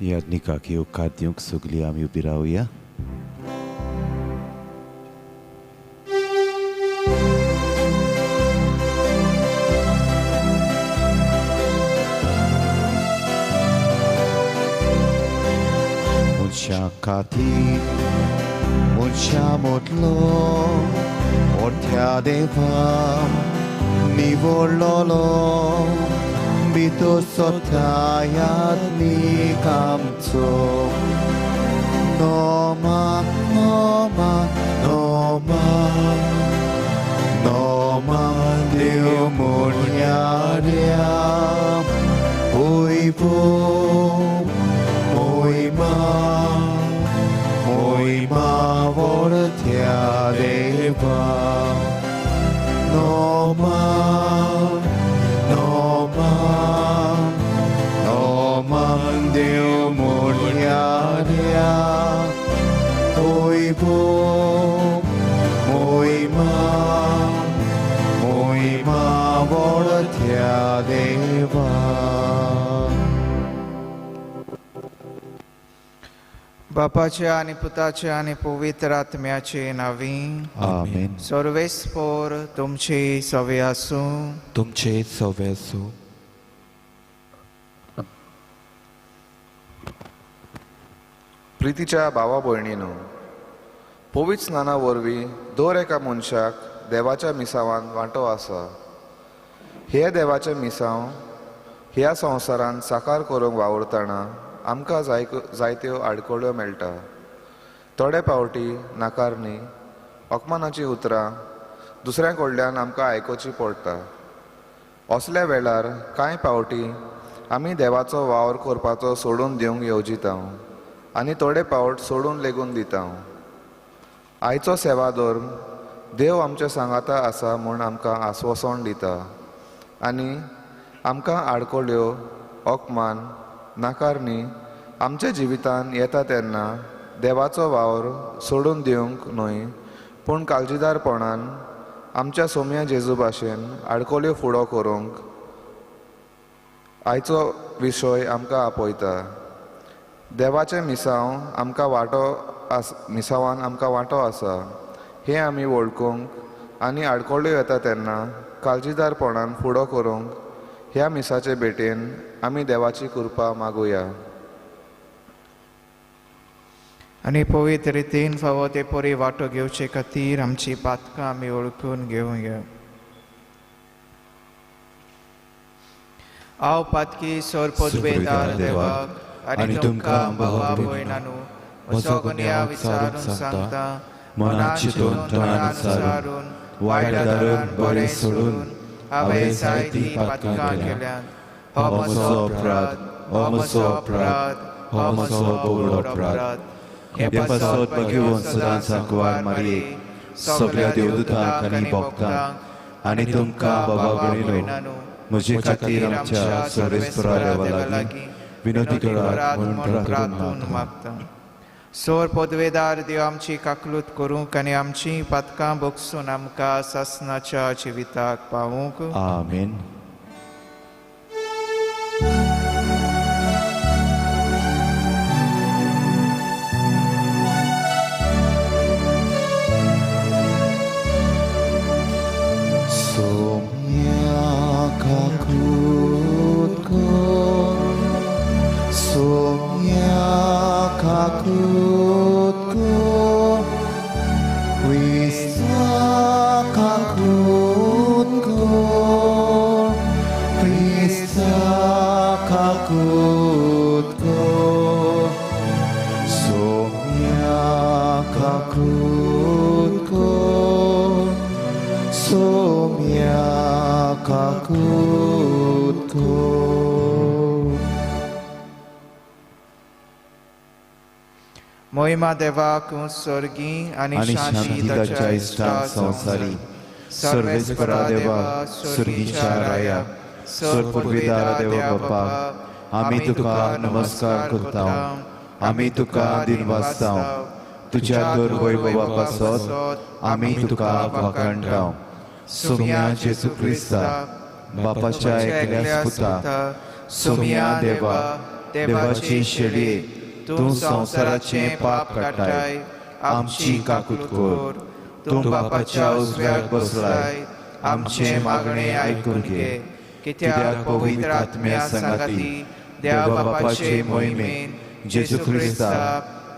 याज्ञिकाक येवकार दिवंक सगळीं आमी उबी रावया. मनशां खातीर मनशां मोटलो मोठ्या देवा निवडलोलो भितर सोता याज्ञीक आमचो. नोमा नोमा नोमा नोमा देव मोन्याऱ्या वैभव मोहिमा मोहिमा वरत्या देवा. नोमा नोमा नोमा देव मोन्याऱ्या वैभव मोहिमा मोहिमा वरत्या देवा. बापाच्या आणि पुताच्या आणि पवित्र आत्म्याचे नावी आमेन. सर्वेस्पोर तुमचे सवे आसूं. तुमचे सवे आसूं. प्रितीच्या भावा भयणीनो, पवित्र स्नाना वरवीं दर एका मनशाक देवाच्या मिसावान वांटो आसा. हे देवाचें मिसांव ह्या संवसारांत साकार करूंक वावुरतना आमकां जायत्यो आडखळ्यो मेळटा. थोडे पावटी नाकारणी, अपमानाचीं उतरां दुसऱ्या कडल्यान आमकां आयकुची पडटा. असल्या वेळार कांय पावटी आमी देवाचो वावर करपाचो सोडून दिवंक येवजिता आनी थोडे पावट सोडून लेगून दिता. आयचो सेवाधर्म देव आमच्या सांगाता आसा म्हूण आमकां आस्वासन दिता आनी आमकां आडखळ्यो, अपमान, नाकारणी आमच्या जिवितांत येता तेन्ना देवाचो वावर सोडून दिवंक न्हय, पूण काळजीदारपणान आमच्या सोम्या जेजू भाशेन आडखळ्यो फुडो करूंक आयचो विशय आमकां आपयता. देवाचें मिसांव आमकां वांटो आस मिसांवान आमकां वांटो आसा हें आमी वळखूंक आनी आडखळ्यो येता तेन्ना काळजीदारपणान फुडो करूंक ह्या मिसाचे भेटेन आमी देवाची कृपा मागुया. आनी पवित्र रितीन फावो ते परी वांटो घेवचे खातीर आमची पातकां आमी वळखून घेवया. हांव पातकी सोरपोतवेदार देवाक आनी तुमकां भावा भयणांनो म्हजो गुन्यांव विचारून सांगता, मनान चिंतून तणान विचारून वायट धरून बरें सोडून हांवें जायतीं पातकां केल्यांत. हो म्हजो अपराध, हो म्हजो अपराध, हो म्हजो व्हड अपराध. हे पासत भगवंत सदांच सांकवार मारयेक सगळ्या देवदूतांक आनी भक्तांक आनी तुमकां बाबा भयणीनो म्हजे खातीर आमच्या सर्वेस्परा देवा लागीं विनोदी करात म्हणून प्रार्थना मागता. सोर पदवेदार देव आमची काकलूत करूंक आनी आमची पातकां भोगसून आमकां सासनाच्या जिविताक पावूंक. आमेन. मोहिमा देवाक स्वर्गी आनी शांती ताच्या इश्टान संवसारी सर्वेस्परा देवा स्वर्गीच्या राया सर्वपुर्वेदारा देवा बापा, आमी तुका नमस्कार करता, आमी तुका दिनवासता, तुज्या दर वैभवा पासत आमी तुका वाखाणटा. सोम्या जेजू क्रिस्ता बापाच्या एकल्याच पुता, सोम्या देवा देवाचे शेळये, तूं संवसाराचें पाप काडटाय, आमची काकूत कर. तूं बापाच्या उजव्याक बसलाय, आमचें मागणें आयकून घे. कित्याक पवित्र आत्म्या सांगाती देव बापाचे मोहिमेन जेजू क्रिस्ता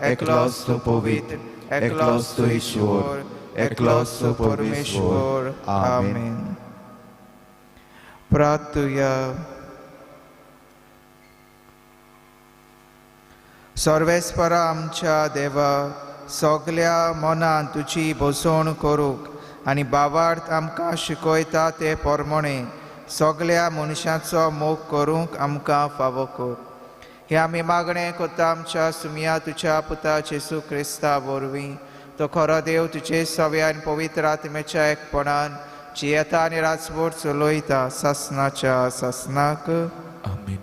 एकलोच तूं पवित्र, एकलोच तूं ईश्वर, एकलोच तूं परमेश्वर. आमेन. प्रार्थुया. सर्वेस्परा आमच्या देवा, सगल्या मनान तुजी भोसवण करूंक आनी बावार्थ आमकां शिकयता ते प्रमाणे सगल्या मनशांचो मोग करूंक आमकां फावो कर. हें आमी मागणें करता आमच्या सुमया तुज्या पुता जेजू क्रिस्ता वरवीं. तो खरो देव तुजे सव्या आनी पवित्र आत्म्याच्या एकपणान जियेता आनी राजवट चलयता सासनाच्या सासनाक. आमेन.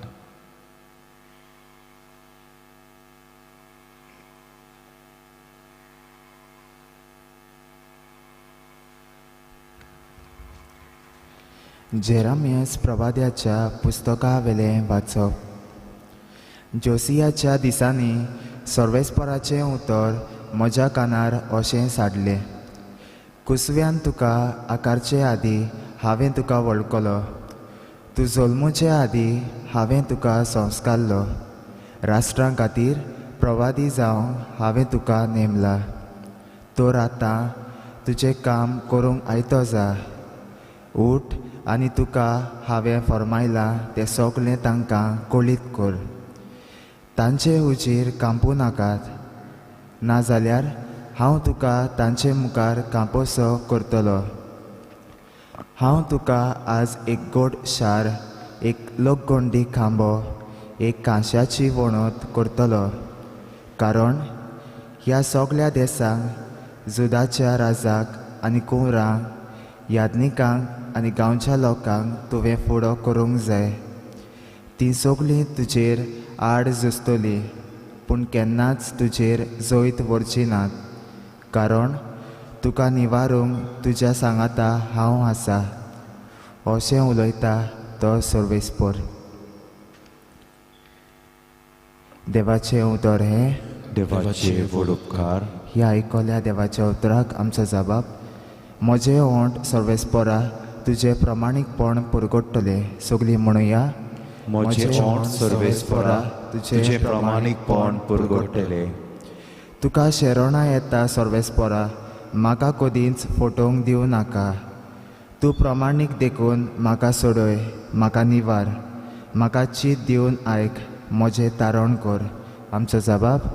जेरामियस प्रवाद्याच्या पुस्तकावेलें वाचप. जोसियाच्या दिसांनी सर्वेस्पराचें उतर म्हज्या कानार अशें साडलें, कुसव्यान तुका आकारचे आदीं हांवें तुका वळखलो, तूं जल्मुचे आदीं हांवें तुका संस्कारलो, राष्ट्रां खातीर प्रवादी जावंक हांवें तुका नेमला. तर आतां तुजें काम करूंक आयतो जा, उठ आनी तुका हांवें फर्मायलां तें सगळें तांकां कळीत कर. तांचे हुजीर कांपूं नाकात, नाजाल्यार हांव तुका तांचे मुखार कांपोसो करतलो. हांव तुका आज एक गोड शार, एक लोकगोंडी खांबो, एक कांश्याची वणत करतलो. कारण ह्या सगळ्या देसांक जुदाच्या राजाक आनी कुंवरांक, याज्ञिकांक आनी गांवच्या लोकांक तुवें फुडो करूंक जाय. तीं सगळीं तुजेर आड झुजतलीं, पूण केन्नाच तुजेर जैत व्हरची नात, कारण तुका निवारूंक तुज्या सांगाता हांव आसा, अशें उलयता तो सर्वेस्पर. देवाचें उतर हें देवाचे व्हड उपकार. ह्या आयकल्या देवाच्या उतराक आमचो जबाब. म्हजें ओंठ सर्वेस्परा तुजें प्रमाणीकपण परगट्टलें. सगळीं म्हणुया, म्हजें ओंठ सर्वेस्परा तुजें प्रमाणीकपण परगट्टलें. तुका शरणां येता सर्वेस्परा, म्हाका कदींच फटोवंक दिवं नाका. तूं प्रमाणीक देखून म्हाका सोडय, म्हाका निवार, म्हाका चीत दिवन आयक, म्हजें तारण कर. आमचो जबाब,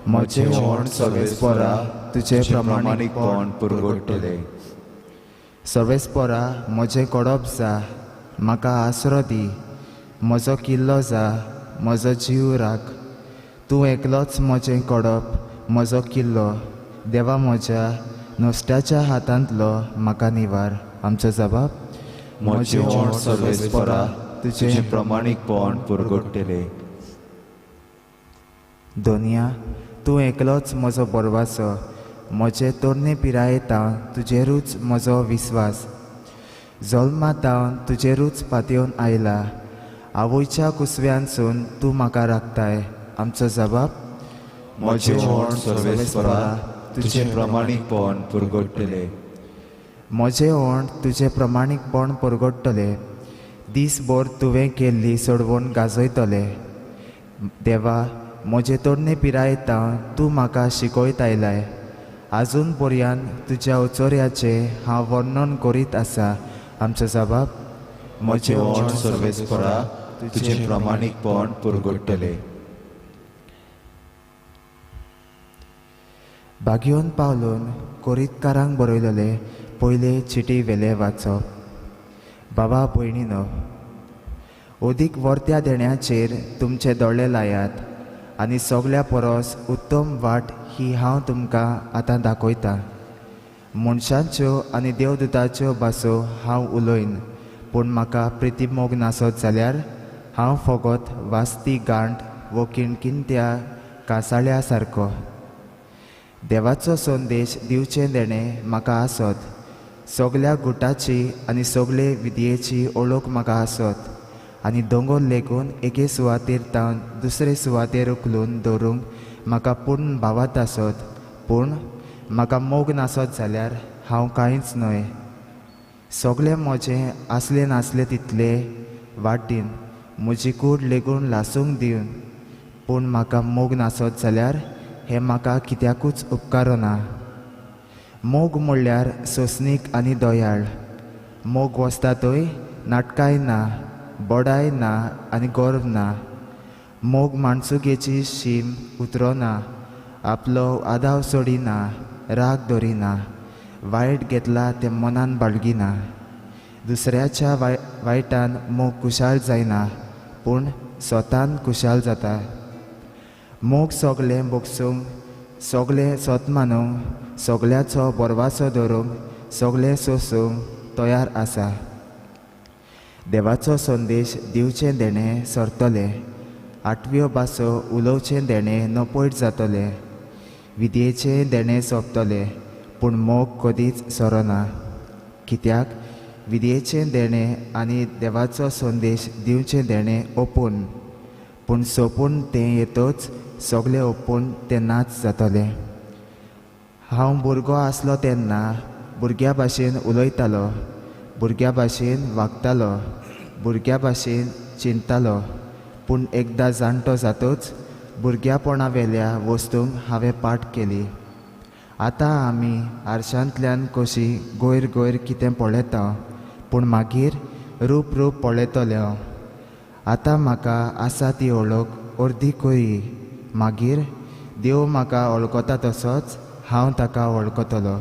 म्हजें ओंठ सर्वेस्परा तुजें प्रमाणीकपण परगट्टलें. सर्वेस्परा म्हजें कडप जा, म्हाका आसरो दी, म्हजो किल्लो जा, म्हजो जीव राख. तूं एकलोच म्हजें कडप, म्हजो किल्लो, देवा म्हज्या नुस्त्याच्या हातांतलो म्हाका निवार. आमचो जबाब, म्हजें ओंठ सर्वेस्परा तुजें प्रमाणीकपण परगट्टलें. दोनिया, तूं एकलोच म्हजो बरवासो, म्हजे तरणे पिरायेतावन तुजेरूच म्हजो विस्वास. जल्मातावन तुजेरूच पातयेवन आयला, आवयच्या कुसव्यानसून तूं म्हाका राखताय. आमचो जबाब, म्हजें ओंठ सर्वेस्परा तुजें प्रमाणीकपण परगट्टलें. म्हजें ओंठ तुजें प्रमाणीकपण परगट्टलें. दीसभर तुवें केल्ली सोडवण गाजयतलें. देवा, म्हजे तरणे पिरायेतावन तूं म्हाका शिकयत आयलाय, आजून पर्यंत तुज्या उचोऱ्याचें हांव वर्णन करीत आसा. आमचो जबाब, म्हजें ओंठ सर्वेस्परा तुजें प्रमाणीकपण परगट्टलें. बागयोन पावलून कोरीतकारांक बरयलेले पयले चिटी वेले वाचप. बाबा भयणीनो, अदीक वर्त्या देण्याचेर तुमचे दोळे लायात आनी सगळ्या परस उत्तम वाट ही हांव तुमकां आतां दाखयतां. मनशांच्यो आनी देवदूताच्यो भासो हांव उलयन, पूण म्हाका प्रितीमोग नासत जाल्यार हांव फकत वाजती गांठ वो किणकिणत्या कांसाळ्या सारको. देवाचो संदेश दिवचें देणें म्हाका आसत, सगळ्या गुटाची आनी सगळे विद्येची ओळख म्हाका आसत आनी दोंगर लेगून एके सुवातेर तावन दुसरे सुवातेर उखलून दवरूंक म्हाका पूर्ण भावात आसत, पूण म्हाका मोग नासत जाल्यार हांव कांयच न्हय. सगळें म्हजें आसलें नासलें तितलें वाडीन म्हजी कूड लेगून लासूंक दिवन, पूण म्हाका मोग नासत जाल्यार हें म्हाका कित्याकूच उपकारना. मोग म्हणल्यार सोंसणीक आनी दयाळ. मोग वसता थंय नाटकांय ना, बडाय ना आनी गर्व ना. मोग माणसुगेची शीम उतरना, आपलो आदाव सोडिना, राग धरिना, वायट घेतला तें मनान बाळगिना. दुसऱ्याच्या वायटान मोग खुशाल जायना, पूण स्वतान खुशाल जाता. मोग सगळें भोगसूंक, सगळें सत मानूंक, सगळ्याचो बरवासो धरूंक, सगळें सोंसूंक तयार आसा. देवाचो संदेश दिवचें देणें सरतलें, आठव्यो भासो उलोवचें देणें नपयट जातलें, विद्येचें देणें सोंपतलें, पूण मोग कदीच सरना. कित्याक विद्येचें देणें आनी देवाचो संदेश दिवचें देणें ओपून, पूण सोंपून तें येतच सगळें ओपून तें नाच जातलें. हांव भुरगो आसलो तेन्ना भुरग्या भाशेन उलयतालो, भुरग्या भाशेन वागतालो, भुरग्या भाशेन चिंततालो, पूण एकदां जाणटो जातच भुरग्यापणा वेल्या वस्तूंक हांवें पाठ केली. आतां आमी आरशांतल्यान कशी गोयर गोयर कितें पळयता, पूण मागीर रूप रूप पळयतले. आतां म्हाका आसा ती वळख अर्दी करी, मागीर देव म्हाका वळखता तसोच हांव ताका वळखतलो.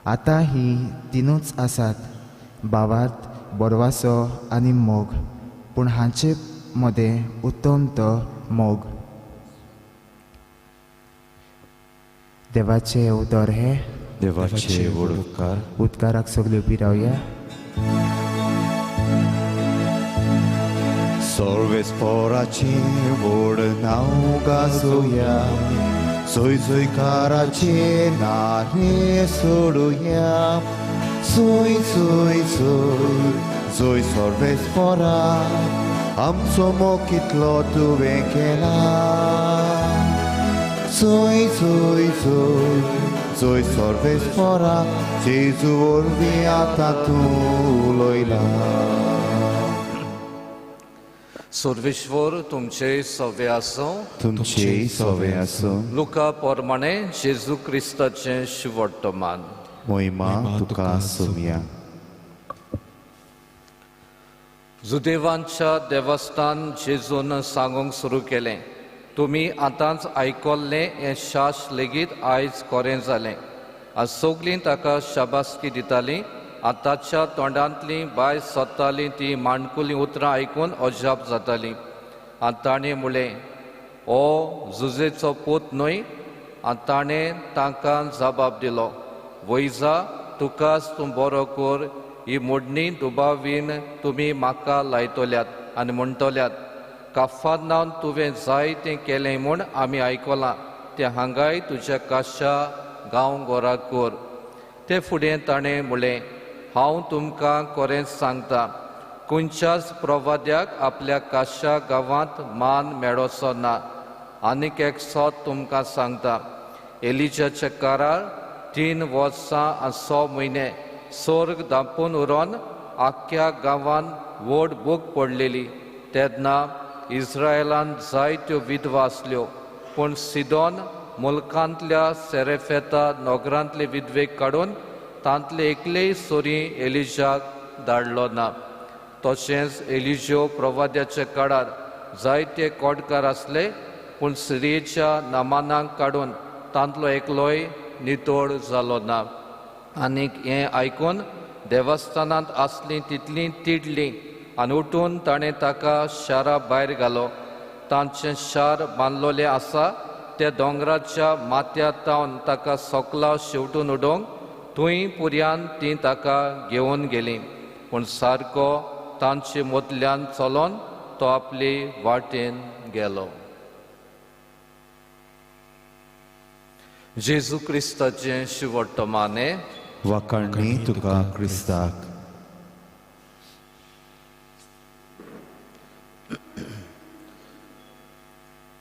आतां हीं तिनूच आसात, भावार्थ, बरवासो आनी मोग, पूण हांचे मदें उत्तम तो मोग. देवाचें उतर हें. देवाचे व्हड उपकार. उदकाराक सगळे उबी रावया. सर्वेस्पराचें व्हड नांव गाजोवया, जय जयकाराचें नारे सोडुया. जय जय जय जय सर्वेस्परा, आमचो मोग कितलो तुवें केला. जय जय जय जय सर्वेस्परा, जेजू वरवीं आतां तूं उलयला. सर्वेश्वर तुमचे सवे आसूं. तुमचे सवे आसूं. लुका प्रमाणे जेजू क्रिस्ताचें शिवर्तमान. मोहिमा तुका सोमया. जुदेवांच्या देवस्थान जेजून सांगूंक सुरू केलें, तुमी आतांच आयकल्लें हें शास लेगीत आयज कोरें जालें. आज सगळीं ताका शाबासकी दितालीं. आतांच्या तोंडांतलीं बाय सोदतालीं तीं माणकुलीं उतरां आयकून अजाप जातालीं. आनी ताणें म्हणलें, हो जुजेचो पूत न्हय? आनी ताणें तांकां जबाब दिलो, वैजा तुकाच तूं बरो कर, ही मोडणी दुबावीन तुमी म्हाका लायतल्यात आनी म्हणटल्यात, काफानान तुवें जाय तें केलें म्हूण आमी आयकलां, तें हांगाय तुज्या काशा गांव घरा कर. ते फुडें ताणें म्हणलें, हांव तुमकां खरेंच सांगता, खंयच्याच प्रवाद्याक आपल्या काशा गांवांत मान मेळोचो ना. आनीक एक सोद तुमकां सांगता, एलिजाच्या कारार 3 वर्सां आनी 6 म्हयने स्वर्ग धांपून उरोन आख्ख्या गांवांत व्हड भूक पडलेली. तेन्ना इस्रायलान जायत्यो विधवा आसल्यो, पूण सिदोन मुल्कांतल्या सेरेफेता नगरांतले विधवेक काडून तांतले एकलेय सोरी एलिजाक धाडलो ना. तशेंच एलिजो प्रवाद्याच्या काळार जायते कोटकार आसले, पूण सिरियेच्या नामानाक काडून तांतलो एकलोय नितळ जालो ना. आनीक हें आयकून देवस्थानांत आसलीं तितलीं तिडलीं आनी उठून ताणें ताका शारा भायर घालो. तांचें शार बांदलोलें आसा त्या दोंगराच्या माथ्या तावन ताका सोकला शेवटून उडोवंक थंय पुर्यान तीं ताका घेवन गेलीं. पूण सारको तांचे मदल्यान चलोन तो आपले वाटेन गेलो. जेजू क्रिस्ताचें शिवर्तमाने. वाखाणणी तुका क्रिस्ताक.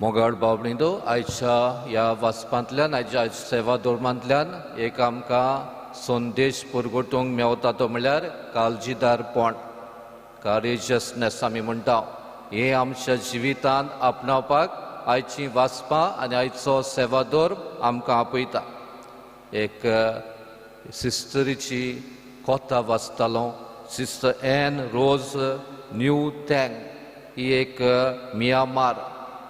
मोगाळ बाबणींदो, आयच्या ह्या वाचपांतल्यान, आयच्या सेवा धर्मांतल्यान एक आमकां संदेश पुरगोटूंक मेवता तो म्हणल्यार काळजीदारपण, करेजियसनेस आमी म्हणटा. हें आमच्या जिवितांत आपणावपाक आयची वाचपां आनी आयचो सेवा धर्म आमकां आपयता. एक सिस्टरीची कथा वाचतालो, sister Ann Rose Nu Thang. ही एक मियामार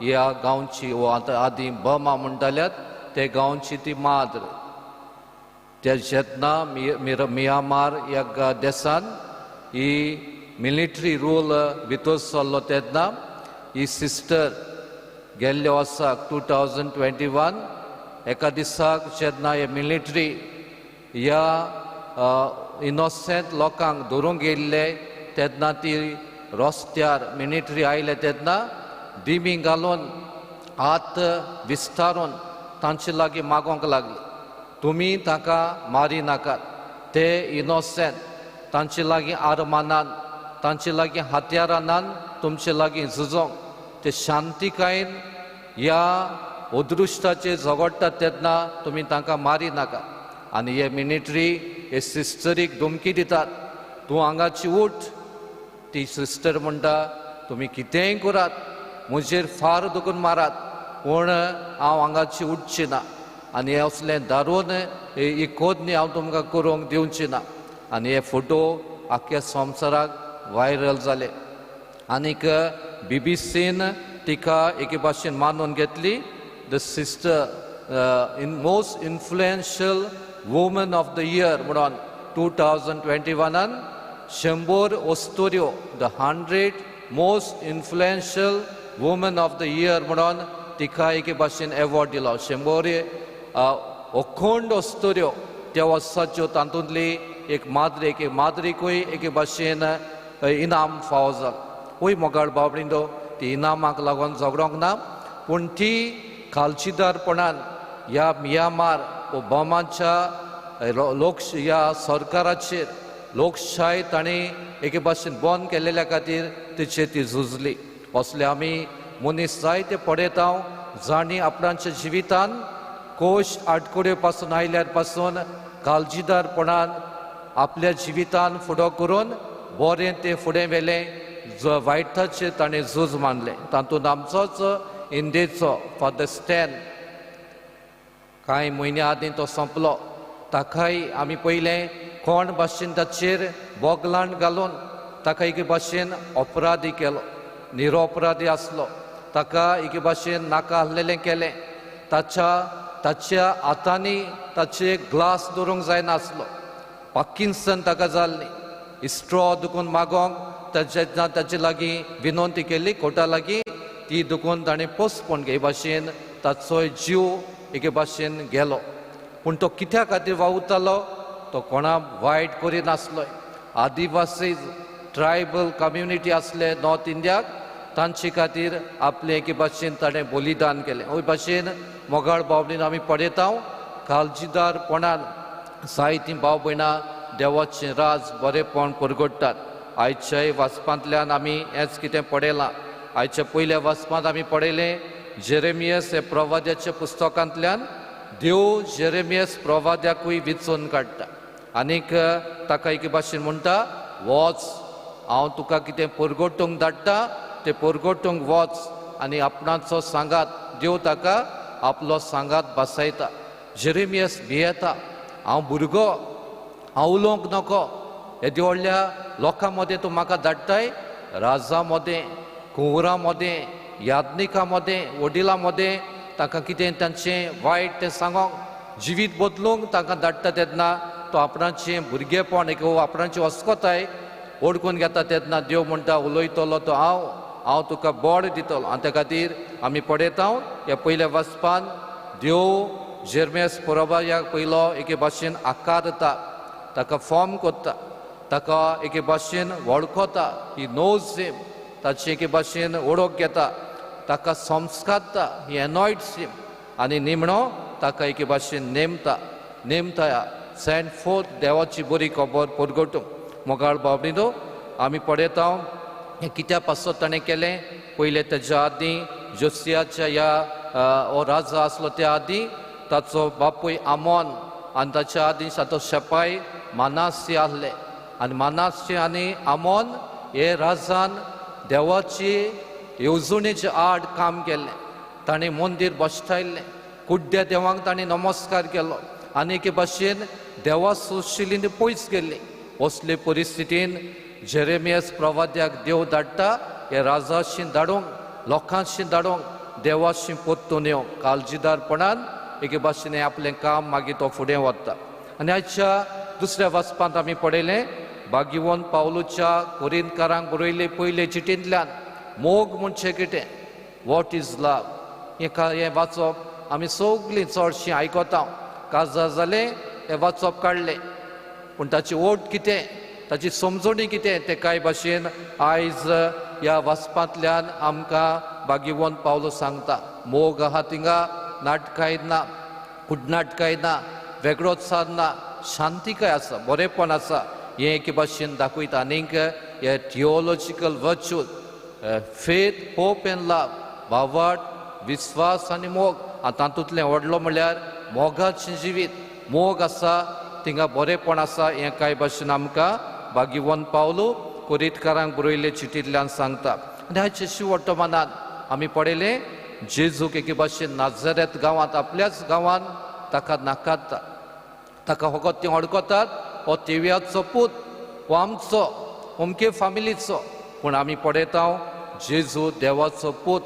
ह्या गांवची, वो आतां आदीं बर्मा म्हणटाल्यात ते गांवची ती माद्र. त्या जेन्ना मियामार ह्या देसान ही मिलिटरी रूल भितर सरलो तेन्ना ही सिस्टर गेल्ल्या वर्साक 2021 एका दिसाक जेन्ना हे मिलिटरी ह्या इनोसेंट लोकांक धरूंक येयल्ले तेन्ना ती रस्त्यार मिलिटरी आयले तेन्ना दिमी घालून हात विस्तारून तांचे लागीं मागोंक लागली, तुमी ताका मारी नाकात, ते इनोसेंट, तांचे लागीं आरमानान, तांचे लागीं हत्यारानान तुमचे लागीं झुजोंक, ते शांतिकायेन ह्या अदृश्टाचेर झगडटात तेन्ना तुमी तांकां मारी नाकात. आनी हे मिलिटरी हे सिस्टरीक धमकी दितात, तूं हांगाची उठ. ती सिस्टर म्हणटा, तुमी कितेंय करात, म्हजेर फार दुखून मारात, पूण हांव हांगाची उठची ना आनी हें असलें दारून ही कोदनी हांव तुमकां करूंक दिवची ना. आनी हे फोटो आख्ख्या संवसाराक वायरल जाले. आनीक बीबीसीन तिका एके भाशेन मानून घेतली, the sister in most influential woman of the year म्हणून 2021 100 वस्तुऱ्यो, the 100 most influential woman of the year म्हणून तिका एके भाशेन एवॉर्ड दिलो. 100 अखंड वस्तुऱ्यो त्या वर्साच्यो, तातूंतली एक माद्री, एके माद्रीकूय एके भाशेन इनाम फावो जालें. वय मोगाळ बाबडिंदो, ती इनामाक लागून झगडोंक ना, पूण ती काळजीदारपणान ह्या मियामार ओबामाच्या लोक ह्या सरकाराचेर लोकशाय ताणें एके भाशेन बंद केल्ल्या खातीर तिचेर ती झुजली. असले आमी मनीस जायते पळयता जांणी आपणाच्या जिवितान कोश आटकुड्यो पासून आयल्यार पासून काळजीदारपणान आपल्या जिवितान फुडो करून बरें तें फुडें व्हेलें, वायटाचेर ताणें झूज मानलें. तातूंत आमचोच इंदेचो फादर स्टॅन कांय म्हयन्या आदीं तो सोंपलो. ताकाय आमी पयलें कोण भाशेन ताचेर बोगलांड घालून ताका एके भाशेन अपराधी केलो, निरोपराधी आसलो, ताका एके भाशेन नाका आहलेलें केलें. ताच्या हातांनी ताचे ग्लास दवरूंक जायनासलो, पार्किन्सन ताका जाल्ली, स्ट्रॉ दुखून मागोंक ताचे ताचे लागीं विनंती केली कोर्टा लागीं, ती दुखून ताणें पोस्टपोन हे भाशेन ताचो जीव एके भाशेन गेलो. पूण तो कित्या खातीर वावुरतालो, तो कोणा वायट करिनासलो. आदिवासी ट्रायबल कम्युनिटी आसले नॉर्थ इंडियाक, तांचे खातीर आपले एके भाशेन ताणें बलिदान केलें. ओय भाशेन मोगाळ बावडीन आमी पळयता काळजीदारपणान जायतीं भाव भयणां देवाचें राज बरेपण परगडटात. आयच्याय वाचपांतल्यान आमी हेंच कितें पळयलां. आयच्या पयल्या वाचपांत आमी पळयलें जेरेमियस हे प्रवाद्याच्या पुस्तकांतल्यान देव जेरेमियस प्रवाद्याकूय विचून काडटा आनीक ताका एके भाशेन म्हणटा, वच, हांव तुका कितें परगटूंक धाडटा तें परगटूंक वच. आनी आपणाचो सांगात देव ताका आपलो सांगात बसयता. जेरेमियस भियेता, हांव भुरगो, हांव उलोवंक नको, येदे व्हडल्या लोकां मदें तूं म्हाका धाडटाय, राजा मदें, कुंवरा मदें, याज्ञिकां मदें, वडिलां मदें तांकां कितें तांचें वायट तें सांगोंक, जिवीत बदलूंक तांकां धाडटा तेन्ना तो आपणाचें भुरगेपण एक आपणाची अस्कताय ओडकून घेता. तेन्ना देव म्हणटा, उलयतलो तो हांव, हांव तुका बळ दितलो. आनी त्या खातीर आमी पळयता ह्या पयल्या वाचपान देव जेरमेस पोरोबायाक पयलो एके भाशेन आकार दिता, ताका फॉर्म करता, ताका एके भाशेन वळखता, ही नोज हिम, ताचे एके भाशेन ओळख घेता, ताका संस्कारता, ही एनॉयट्स हिम, आनी निमणो ताका एके भाशेन नेमता, नेमता सेंड फोर्थ देवाची बरी खबर परगटूंक. मोगाळ बाबडीनो, आमी पळयता हें कित्या पासत ताणें केलें. पयलें ताच्या आदीं जोसियाच्या ह्या हो राजा आसलो त्या आदीं ताचो बापूय आमोन आनी ताच्या आदीं ताचो शेपाय मानासी आसले आनी मानासी आनी आमोन हे राजान देवाची येवजणेचे आड काम केलें. ताणें मंदीर बसतायल्लें, कुड्ड्या देवांक ताणें नमस्कार केलो आनी एके भाशेन देवा सुशिलीन पयस गेल्ली. असले परिस्थितीन जेरेमियस प्रवाद्याक देव धाडटा हे राजाशी धाडूंक, लोकांशी धाडूंक, देवाशी परतून येवंक. काळजीदारपणान एके भाशेन आपलें काम मागीर तो फुडें वता. आनी आयच्या दुसऱ्या वाचपांत आमी पळयलें भाग्यवंत पावलूच्या कोरिंतकारांक बरयल्ले पयले चिटींतल्यान मोग म्हणजे कितें, what is love, हें वाचप आमी सगळीं चडशीं आयकता. काजार जालें हें वाचप काडलें, पूण ताची ओट कितें, ताची समजणी कितें तें कांय भाशेन आयज ह्या वाचपांतल्यान आमकां भाग्यवंत पावलो सांगता. मोग आहा थिंगा नाटकाय ना, कुडनाटकाय ना, वेगळोच सार ना, शांतिकाय आसा, बरेंपण आसा, हें एके भाशेन दाखयता. आनीक हे theological virtues, faith, hope and love, भावार्थ, विस्वास आनी मोग. आनी तातूंतलें व्हडलो म्हणल्यार मोगाचें जिवीत. मोग आसा थिंगा बरेंपण आसा, हें कांय भाशेन आमकां भाग्यवंत पावलो कोरितकारांक बरयल्ले चिटींतल्यान सांगता. आनी हाचे शिवर्तमानान आमी पळयलें जेजूक एके भाशेन नाझरेत गांवांत, आपल्याच गांवांत ताका नाकारता, ताका फकत ते हडकतात, हो तेव्याचो पूत, हो आमचो, अमके फामिलीचो. पूण आमी पळयता जेजू देवाचो पूत,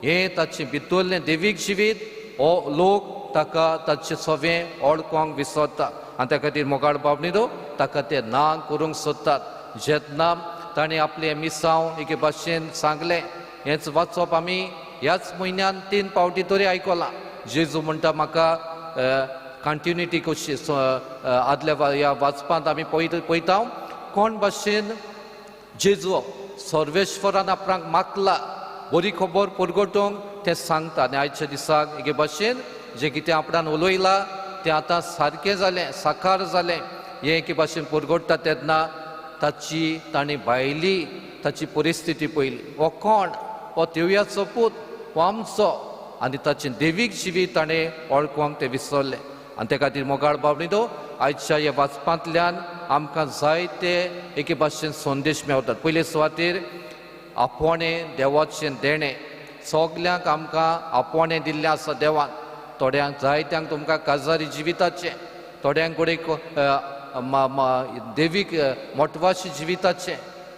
हें ताचें भितरलें देवीक जिवीत हो लोक ताका ताचें सवें ओळखोंक विसरता. आनी त्या खातीर मोगाळ बाबणीरो ताका ते ना करूंक सोदतात. जेन्ना ताणें आपलें मिसांव एके भाशेन सांगलें, हेंच वाचप आमी ह्याच म्हयन्यान 3 फावटी तरी आयकलां. जेजू म्हणटा म्हाका कंटिन्युटी कशी आदल्या ह्या वाचपांत आमी पळयता कोण भाशेन जेजू सर्वेश्वरान आपणाक मागला बरी खबर परगटोवंक तें सांगता. आनी आयच्या दिसाक एके भाशेन जें कितें आपणान उलयलां तें आतां सारकें जालें, साकार जालें, हें एके भाशेन परगटता. तेन्ना ताची ताणें भायली ताची परिस्थिती पळयली, हो कोण, हो देवयाचो पूत, हो आमचो, आनी ताचें देवीक जिवीत ताणें वळखूंक तें विसरलें. आनी त्या खातीर मोगाळ बाबणीदो आयच्या ह्या वाचपांतल्यान आमकां जायते एके भाशेन संदेश मेळटात. पयले सुवातेर आपोवणें देवाचें देणें, सगल्यांक आमकां आपोवणें दिल्लें आसा देवान. थोड्यांक जायत्यांक तुमकां काजारी जिविताचें, थोड्यांक कडेन देवीक मोटवाशी जिविताचें,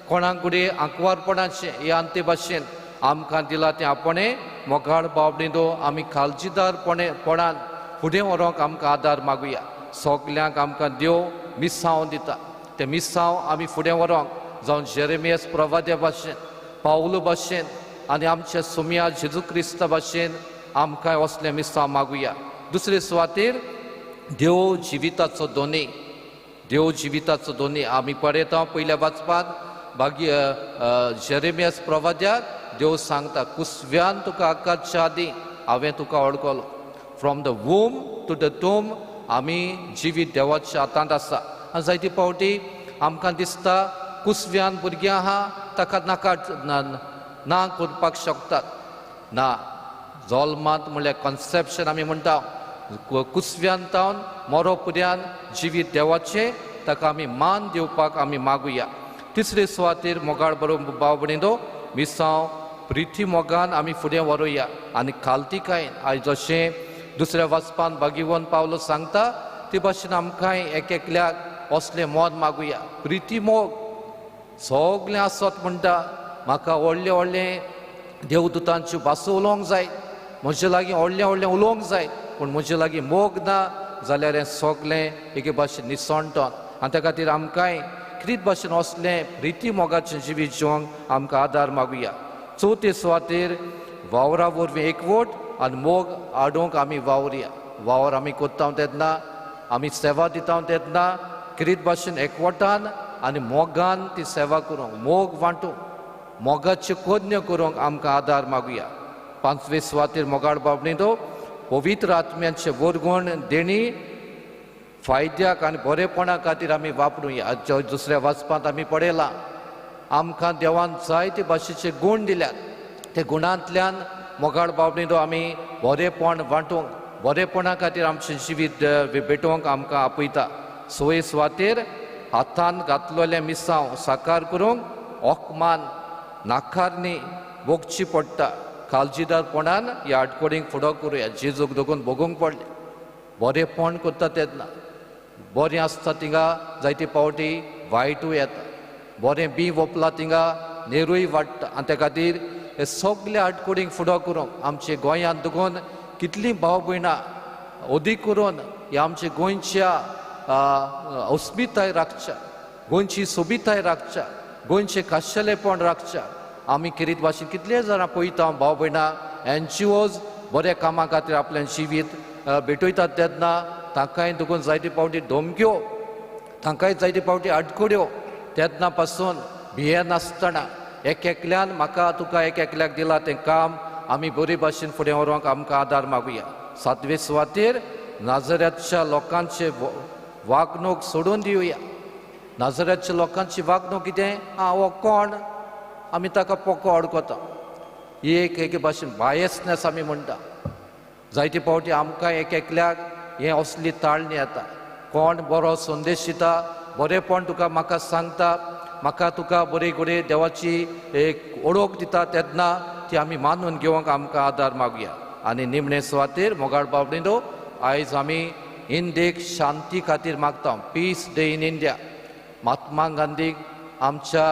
कोणाक कडेन आंकवारपणाचें, हे आनी ते भाशेन आमकां दिलां तें आपोवणें. मोगाळ बाबणीदो आमी काळजीदारपणान फुडें व्हरूंक आमकां आदार मागुया. सगल्यांक आमकां देव मिसांव दिता, तें मिसांव आमी फुडें व्हरूंक, जावं जेरेमियस प्रवाद्या भाशेन, पावलो भाशेन आनी आमच्या सोम्या जेजू क्रिस्ता भाशेन आमकां असलें मिसांव मागुया. दुसरे सुवातेर देव जिविताचो दोनी, देव जिविताचो दोनी आमी पळयता पयल्या वाचपांत भाग्य जेरेमियस प्रवाद्याक देव सांगता, कुसव्यान तुका आकाशच्या आदीं हांवें तुका वळखलो. From the womb to the tomb आमी जिवीत देवाच्या हातांत आसा. आनी जायते फावटी आमकां दिसता कुसव्यान भुरगीं आहा ताका नाका ना करपाक शकतात ना. जल्मांत म्हणल्यार कॉन्सेप्शन आमी म्हणटा, कुसव्यान तावन मोरो पुऱ्यान जिवीत देवाचें, ताका आमी मान दिवपाक आमी मागुया. तिसरे सुवातेर मोगाळ बरोबर भाव भयणींनो मिसांव प्रिती मोगान आमी फुडें व्हरुया आनी खालतिकायेन. आयज जशें दुसऱ्या वाचपान भाग्यवंत पावलो सांगता ते भाशेन आमकांय एक एकल्याक असलें मन मागुया. प्रिती मोग सगळें आसत म्हणटा, म्हाका व्हडलें व्हडलें देवदूतांच्यो भासो उलोवंक जाय, म्हजे लागीं व्हडलें व्हडलें उलोवंक जाय, पूण म्हजे लागीं मोग ना जाल्यार हें सगळें एके भाशेन निसणटन. आनी त्या खातीर आमकांय क्रीत भाशेन असलें प्रिती मोगाचें जिवीत जिवंक आमकां आदार मागुया. चवथे सुवातेर वावरा वरवीं एकवट आनी मोग हाडूंक आमी वावरया. वावर आमी करता तेन्ना, आमी सेवा दिता तेन्ना क्रीत भाशेन एकवटान आनी मोगान ती सेवा करूंक, मोग वांटूंक, मोगाच्यो कोज्ञ करूंक आमकां आदार मागुया. पांचवे सुवातेर मोगाळ बाबणीदो पवित्र आत्म्यांचे वर्गण देणी फायद्याक आनी बरेपणा खातीर आमी वापरुया. दुसऱ्या वाचपांत आमी पळयलां आमकां देवान जायते भाशेचे गूण दिल्यात, ते गुणांतल्यान मोगाळ बाबणींनो आमी बरेंपण वांटूंक, बरेंपणा खातीर आमचें जिवीत भेटोवंक आमकां आपयता. सोय सुवातेर हातान घातलेलें मिसांव साकार करूंक ओकमान नाकारणी भोगची पडटा. काळजीदारपणान ह्या आडकोडींक फुडो करुया. जेजूक दोगून भोगूंक पडलें. बरेंपण करता तेन्ना बरें आसता थिंगा जायते फावटी वायटूय येता, बरें बी वोपलां थिंगा नेरूय वाडटा. आनी त्या खातीर हे सगळे आडकोडींक फुडो करूंक आमचे गोंयांत दोगून कितलीं भाव भयणां अदीक करून ह्या आमच्या गोंयच्या अस्मिताय राखच्या, गोंयची सोबिताय राखच्या, गोंयचें खाशेलेपण राखच्या. आमी खेरीत भाशेन कितले जाणां पळयता भाव भयणां एन जी ओज बऱ्या कामां खातीर आपलें जिवीत भेटयतात तेन्ना तांकांय दोगून जायते फावटी धमक्यो, तांकांय जायते फावटी आडखड्यो. तेन्ना पासून भियेनासतना एक एकल्यान म्हाका तुका एक एकल्याक दिलां तें काम आमी बरे भाशेन फुडें व्हरूंक आमकां आदार मागुया. सातवे सुवातेर नाजऱ्याच्या लोकांचे वागणूक सोडून दिवया. नाजऱ्याच्या लोकांची वागणूक कितें, आं हो कोण, आमी ताका पोको अडकता. एक एके भाशेन बायसनेस आमी म्हणटा. जायते फावटी आमकां एक एकल्याक हें असली ताळणी येता. कोण बरो संदेश दिता, बरेंपण तुका म्हाका सांगता, म्हाका तुका बरी घडये देवाची एक ओळख दिता तेन्ना ती आमी मानून घेवंक आमकां आदार मागुया. आनी निमणे सुवातेर मोगाळ बाबडीनो आयज आमी इंडियेक शांती खातीर मागता. Peace day in India. Mahatma गांधीक आमच्या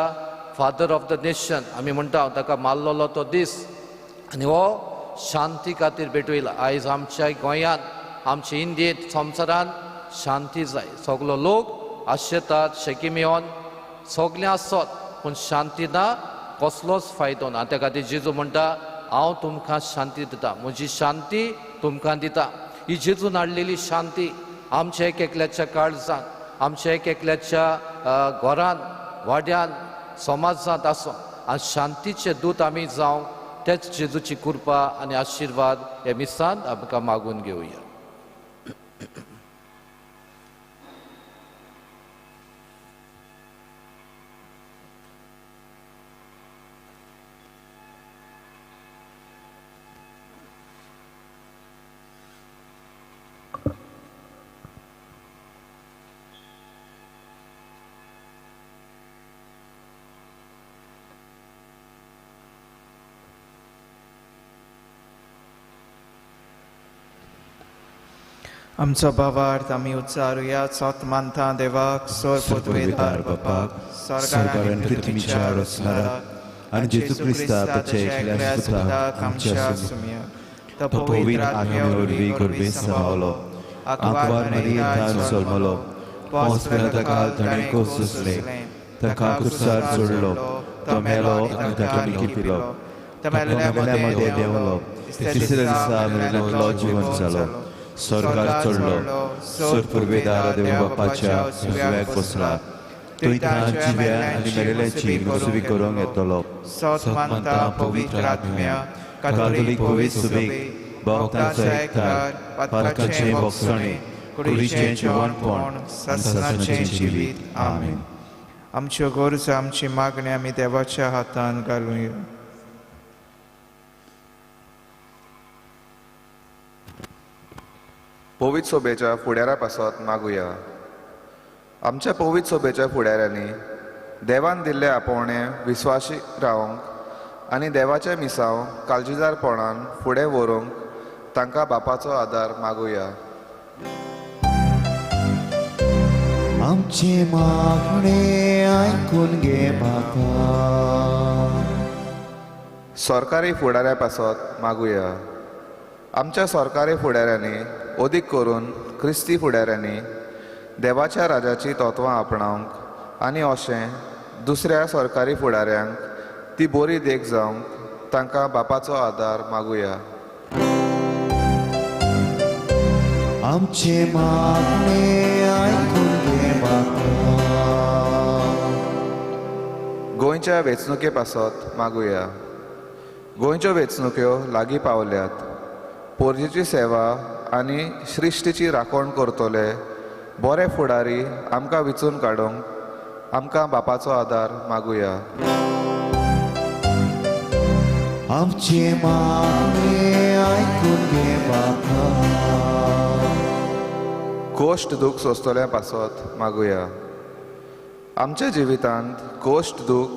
फादर ऑफ the nation आमी म्हणटा, ताका मारलेलो तो दीस आनी हो शांती खातीर भेटयला. आयज आमच्या गोंयांत, आमच्या इंडियेंत, संवसारांत शांती जाय. सगलो लोक आशेतात शेकीमेवन सगलें आसत पूण शांती ना, कसलोच फायदो ना. त्या खातीर जेजू म्हणटा हांव तुमकां शांती दिता, म्हजी शांती तुमकां दिता. ही जेजून हाडलेली शांती आमच्या एक एकल्याच्या काळजांत, आमच्या एक एकल्याच्या घरांत, वाड्यांत, समाजांत आसूं आनी शांतीचे दूत आमी जावं. तेच जेजूची कृपा आनी आशिर्वाद हे मिसान आमकां मागून घेवया. आमचो भावार्थ आमी उच्चारुया. सत मानता देवाक, सोर पदवेदार बापाक, स्वर्ग आनी पृथ्वीच्या रचणाराक आनी जेजू क्रिस्ता ताच्या एकल्या सुताक आमच्या सुम्या, तो पवित्र आत्म्या वरवीं गर्भेंत समावलो, आंकवार मारियेंत जल्मलो, पावस पिलाताक ताणें कोस सोंसले, ताका कुर्सार चडलो, तो मेलो आनी ताका लिपिलो, तो मेल्ल्या मदें देंवलो, तिसऱ्या दिसा मेल्ल्यांतलो जिवंत जालो, स्वर्गार चडलो, सोर पुर्वेदार देव बापाच्या उजव्याक बसला, थंय जिव्या आनी मेरेल्याची मुसवी करूंक येतलो. सत मानता पवित्र आत्म्या, कातोलीक पवित्र सुबेक, भक्तांचो एकठार, पातकाचें भोगसणें, कुडीचें जिवनपण, सासणाचें जिवीत. आमेन. आमच्यो गरजो, आमची मागणी आमी देवाच्या हातान घालुया. पवित्र सोबेच्या फुडारा पासत मागुया. आमच्या पवित्र सोबेच्या फुडाऱ्यांनी देवान दिल्ले आपोवणे विस्वाशी रावंक आनी देवाचे मिसांव काळजीदारपणान फुडें व्हरूंक तांकां बापाचो आदार मागुया. आमचे मागणे आयकून घे बापा. सरकारी फुडाऱ्या पासत मागुया. आमच्या सरकारी फुडाऱ्यांनी अदीक करून क्रिस्ती फुडाऱ्यांनी देवाच्या राजाची तत्वां आपणावंक आनी अशें दुसऱ्या सरकारी फुडाऱ्यांक ती बरी देख जावंक तांकां बापाचो आदार मागुया. आमचे मागणे आयकून घे बापा. गोंयच्या वेंचणुके पासत मागुया. गोंयच्यो वेंचणुक्यो लागीं पावल्यात. पोरजेची सेवा आनी सृश्टीची राखण करतले बरे फुडारी आमकां विचून काडूंक आमकां बापाचो आदार मागुया. आमचे मागणें आयकून घे बापा. कोश्ट दूख सोंसतल्या पासत मागुया. आमच्या जिवितांत कोश्ट दूख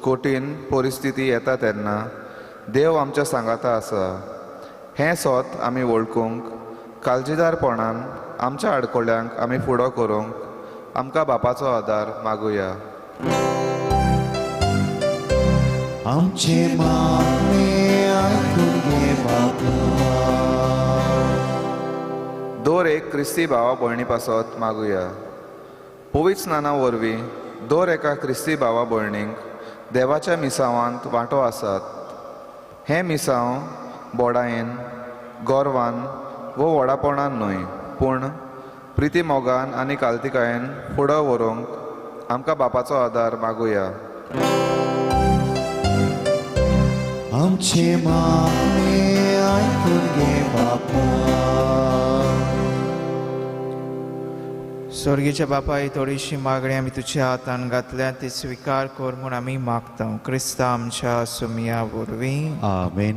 कठीण परिस्थिती येता तेन्ना देव आमच्या सांगाता आसा हें सोत आमी वळखूंक काळजीदारपणान आमच्या आडखळ्यांक आमी फुडो करूंक आमकां बापाचो आदार मागुया. आमचे मागणें आयकून घे बापा. दर एक क्रिस्ती भावा भयणी पासत मागुया. पवित्र स्नाना वरवीं दर एका क्रिस्ती भावा भयणींक देवाच्या मिसावांत वांटो आसात. हें मिसांव बोडायेन गोरवान वो व्हडापणान न्हय पूण प्रिती मोगान आनी कालतिकायेन फुडो व्हरूंक आमकां बापाचो आदार मागुया. आमचे मागणें आयकून घे बापा. स्वर्गीच्या बापा, ही थोडीशी मागणी आमी तुज्या हातान घातल्या ती स्विकार कर म्हूण आमी मागता क्रिस्ता आमच्या सुमया वरवीं. आमेन.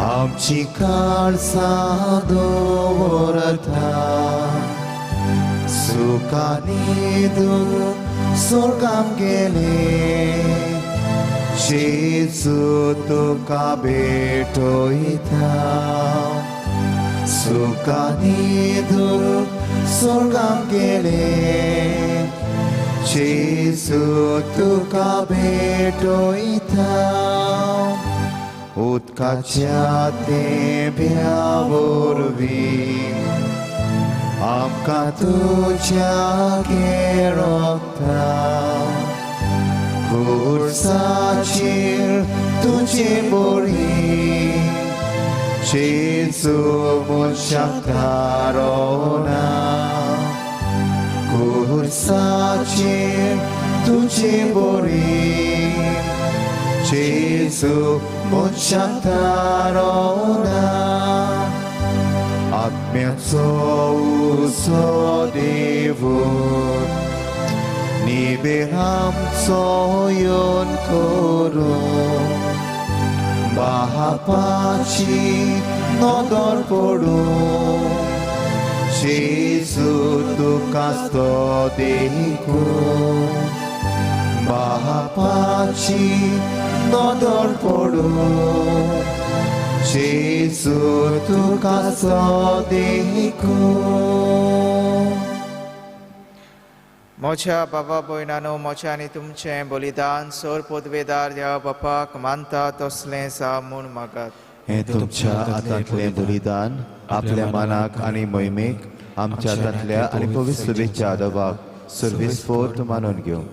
आमची काळसां दवरता सुखानी दूख स्वर्गाम गेले जेजू तुका भेटयता सुखानी दूख स्वर्गाम गेले जेजू तुका भेटयता. उदकाच्या तेंब्या वरवीं आमकां तुज्या घेरता खुर्साचेर तुजे बरी जेजू मनशाक थारोना खुर्साचेर तुजे बरी जेजू मनशाक थारोना. आत्म्याचो उजो देवून निबेर आमचो येवन करूं बापाची नदर पडूं जेजू तुका देखूं बापाची नदर पडूं जेजू तुका देखूं. म्हज्या बाबा भयणानो, म्हजें आनी तुमचें बलिदान सोर पदवेदार देवा बापाक मानता तसलें जावं म्हूण मागात. हें तुमच्या हातांतलें बलिदान आपल्या मनाक आनी मोहिमेक आमच्या हातांतल्या आनी पवित्र शुभेच्छा आदोबाक सर्वेस्पोर्त मानून घेवं.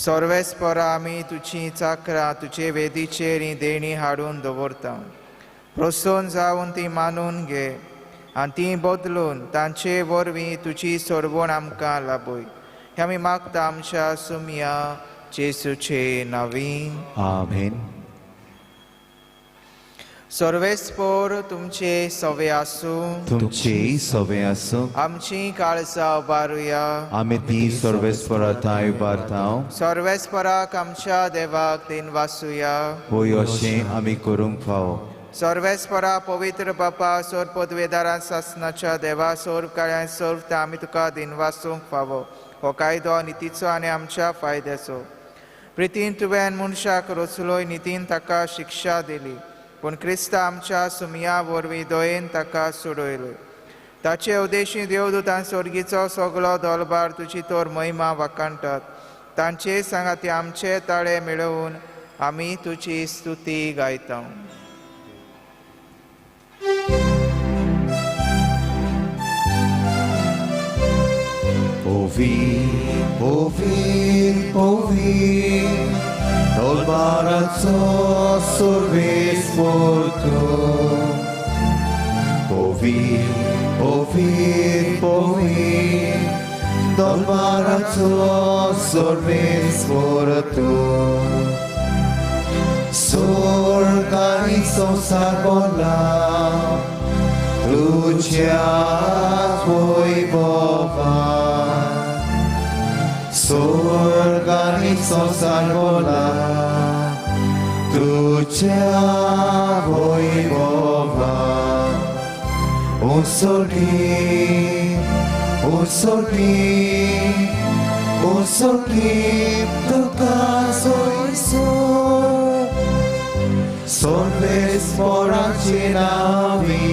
सर्वेस्परा आमी तुजी चाकरां तुजे वेदीचेर ही देणी हाडून दवरता. प्रसन्न जावन ती मानून घे आनी ती बदलून तांचे वरवीं तुजी सोडवण आमकां लाभय. हें आमी मागता आमच्या सुमया जेजूचे नांवी. आमेन. सर्वेस्पोर तुमचे सवे आसूं. तुमचे सवे आसूं. आमची काळजां उबारुया. आमी ती सर्वेस्परा थंय उबारता. सर्वेस्पराक आमच्या देवाक दिन वासुया. होय अशें आमी करूंक फावो. सर्वेस्परा पवित्र बापा सोर पदवेदारां सासनाच्या देवा सोर काळ्यान सोर आमी तुका दिन वासूंक फावो. हो कायदो नितीचो आनी आमच्या फायद्याचो. प्रितीन तुवें मनशाक रचलोय, नितीन ताका शिक्षा दिली, पूण क्रिस्त आमच्या सुमया वरवीं दयेन ताका सोडयलो. ताचे उद्देशी देवदूतान स्वर्गीचो सगलो दलबार तुजी तोर महिमा वाखाणटात. तांचे सांगाती आमचे ताळे मेळोवन आमी तुजी स्तुती गायता. O vir, o vir, Tolbarazzo sorves porto. ओवीर ओवीर Pawar दरबाराचो सर्वेस्पर तूं स्वर्ग आनी संवसार भरला तुज्या वैभवान स्वर्ग आनी संवसार भरला तुज्या वैभवान उसोली उसोली उसोली तुका सोयसो सर्वेस्पराची नावी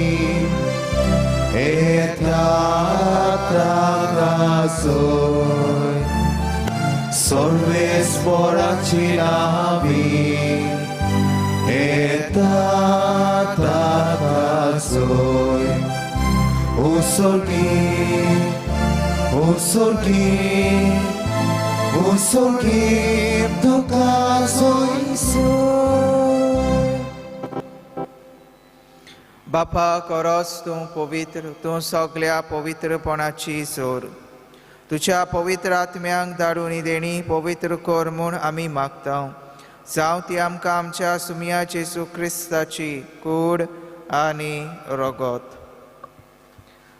येता ताका सोय सर्वेस्पराची नावी येता ताका सोय उसोली उसोली उसोली तुका सोयसो. बापा खरोच तूं पवित्र, तूं सगल्या पवित्रपणाची जोर. तुज्या पवित्र आत्म्यांक धाडून ही देणी पवित्र कर म्हूण आमी मागता. जावं ती आमकां आमच्या सुमया जेजू क्रिस्ताची कूड आनी रगत.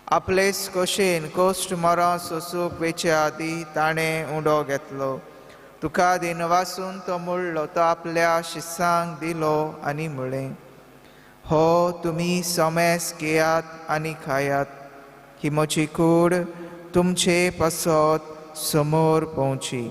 आपलेच कशेन कोश्ट मरण सोसूंक वेचे आदीं ताणें उंडो घेतलो. तुका दिनवासून तो मोडलो, तो आपल्या शिसांक दिलो आनी म्हळें, हो तुमी समेस घेयात आनी खायात, ही म्हजी कूड तुमचे पासत समोर पोवची.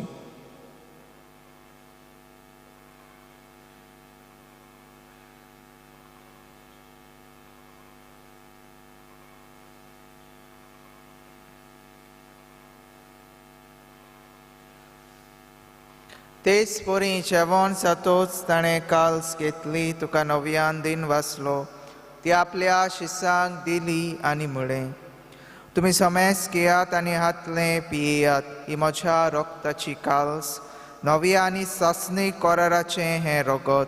तेच परी जेवण जातोच ताणें काल्स घेतली, तुका नव्यान दिन वाचलो, ती आपल्या शिसांक दिली आनी म्हळें, तुमी समेस घेयात आनी हातलें पियेयात, ही म्हज्या रक्ताची काल्स, नव्या आनी सासणी कराराचें हें रगत,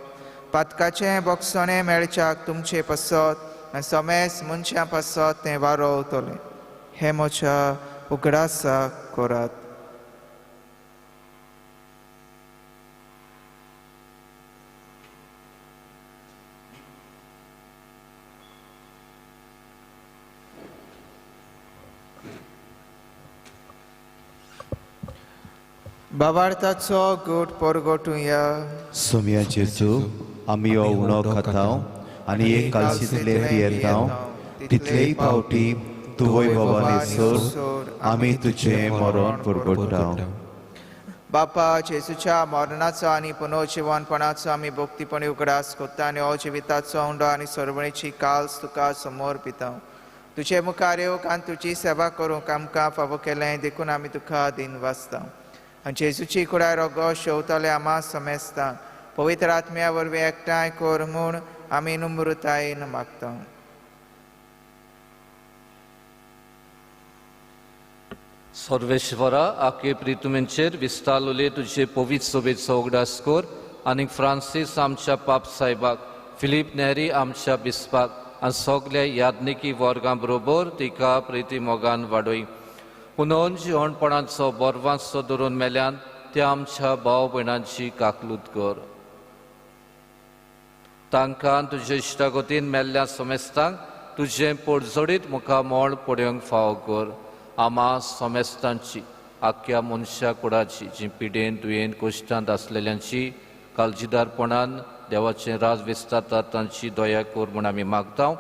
पातकाचें बक्षणें मेळच्याक तुमचे पासत आनी समेस मनशां पासत तें वारोवतलें. हें म्हज्या उगडासाक करात. बाबार्थाचो गोट परगटुया. सोम्या जेजू, आमी हो उणो खाता आनी एक कालशींतले पियेता, तितलेय फावटी तूं वैभवान सोर आमी तुजें मरण परगट्टा. बापा, जेजूच्या मरणाचो आनी पुनर्जिवनपणाचो आमी भक्तीपणी उगडास करता आनी हो जिविताचो उंडो आनी सरवणेची काल्स तुका समोर पिता. तुजे मुखार येवंक आनी तुजी सेवा करूंक आमकां फावो केलें देखून आमी तुका दिन वाचता. आनी जेजूची कुडाय रोगो शेवतले आमा समेस्ता पवित्र आत्म्या वरवीं एकठांय कर म्हूण आमी नम्रतायेन मागता. सर्वेश्वरा, आखे प्रितुमेंचेर विस्तारले तुजे पवित्र सभेचो उगडास कर आनी फ्रांसीस आमच्या पाप साहेबाक, फिलीप नेरी आमच्या बिस्पाक आनी सगल्या याज्ञिकी वर्गां बरोबर तिका प्रिती मोगान वाडय. पुनोन जिवणपणाचो बरवांचो धरून मेल्यान त्या आमच्या भाव भयणांची काकलूत कर. तांकां तुजे इश्टागतीन मेल्ल्या समेस्तांक तुजें पोटजोडीत मुखामळ पळोवंक फावो कर. आमा समेस्तांची, आख्या मनशा कुडाची, जी पिडेन दुयेन कोश्टांत आसलेल्यांची काळजीदारपणान देवाचें राज विस्तारता तांची दया कर म्हूण आमी मागता.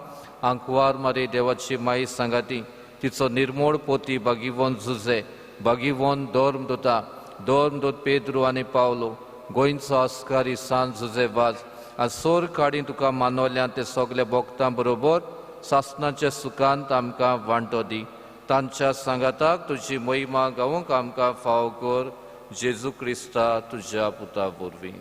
आंकवार मारी देवाची माई सांगाती, तिचो निर्मोळ पोती बागीवन जुजे, बागीवन धर्मदूता, धर्मदूत पेद्रू आनी पावलो, गोंयचो अस्कारी सांत जुजे वाज आनी सोर काडी तुका मानवल्यान ते सगल्या भक्तां बरोबर सासणाच्या सुखांत आमकां वांटो दी. तांच्या सांगाताक तुजी महिमा गावंक आमकां फावो कर, जेजू क्रिस्ता तुज्या पुता वरवीं.